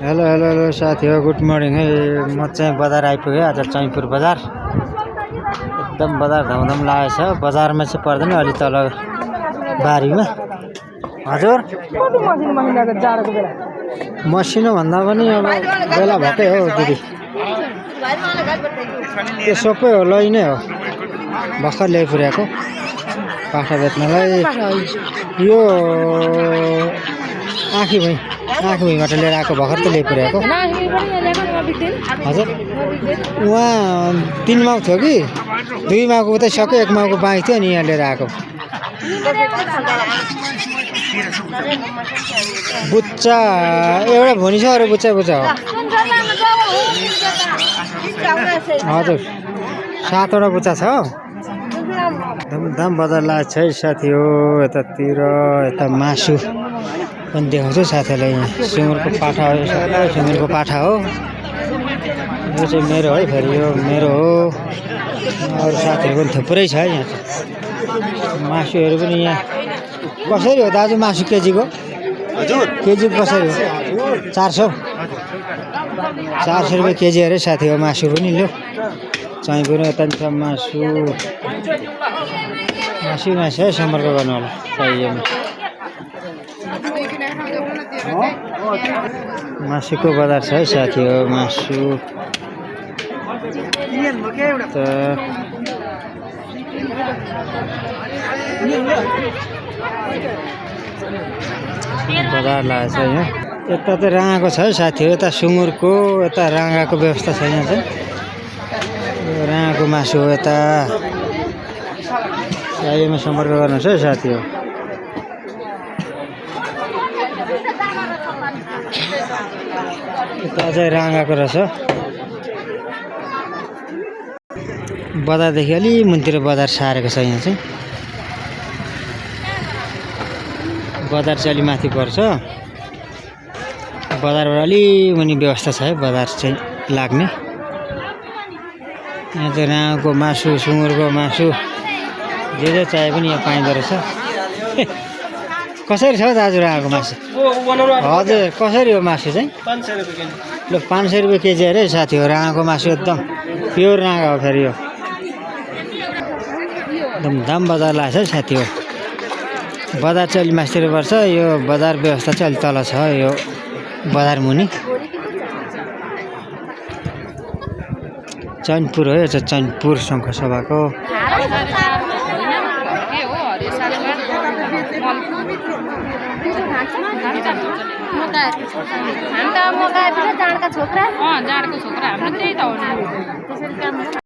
Hello hello hello साथी हो, good morning है। म चाहिँ बजार आइपुगेँ आज, चैनपुर बजार। एकदम बजार धमधम लागेको छ। बजारमा चाहिँ पर्दैन, अलि तल बारीमा। हजुर मसिनो भन्दा पनि अब बेला भएकै हो दिदी। त्यो सबै हो, लै नै हो। भर्खर ल्याइपुर्याएको पाठा बेच्नलाई। यो आँखीभुइँबाट लिएर आएको, भर्खर त ल्याइपुर्याएको। हजुर उहाँ 3 माउ थियो कि 2 माउको उतै सक्यो, 1 माउको बाँकी थियो अनि यहाँ लिएर आएको। बुच्चा एउटा भुनी छ, अरू बुच्चा हो। हजुर 7वटा बुच्चा छ। धमधम बजार लागेको छ है साथी हो। यतातिर यता मासु पनि देखाउँछु साथीलाई। यहाँ सुँगुरको पाठा हो, सबै सुँगुरको पाठा हो। यो चाहिँ मेरो है, फेरि यो मेरो हो। अरू साथीहरू पनि थुप्रै छ है यहाँ। मासुहरू पनि यहाँ कसरी हो दाजु? मासु केजीको? हजुर केजीको कसरी हो? 400 रुपियाँ केजी अरे साथी हो। मासु पनि लो चाहिँ पनि यता छ मासु है। सम्पर्क गर्नु होला चाहिएमा। मासुको बजार छ है साथी हो। मासु बजार लागेको छ यहाँ। यता त राँगाको छ है साथी हो। यता सुँगुरको, यता राँगाको व्यवस्था छ यहाँ चाहिँ। यो राँगाको मासु हो। यता चाहिएमा सम्पर्क गर्नुहोस् है साथी हो। यता चाहिँ राँगाको रहेछ। बजारदेखि अलि मुनितिर बजार सारेको छ यहाँ चाहिँ। बजार चाहिँ अलि माथि पर्छ। बजारबाट अलि मुनि व्यवस्था छ है बजार चाहिँ लाग्ने। यहाँ चाहिँ राँगाको मासु, सुँगुरको मासु जे चाहे पनि यहाँ पाइँदो रहेछ। कसरी छ दाजु राँगाको मासु? हजुर कसरी हो मासु चाहिँ? 500 रुपियाँ केजी। ल 500 रुपियाँ केजी अरे साथी हो। राँगाको मासु एकदम प्योर राँगा हो। फेरि यो एकदम दाम बजार लाग्छ है साथी हो। बजार चाहिँ अलि मास्तिर पर्छ। यो बजार व्यवस्था चाहिँ अलि तल छ। यो बजार मुनि चैनपुर हो। यो चाहिँ चैनपुर सङ्खसभाको। जाँडको छोक्रा हाम्रो त्यही त हो नि।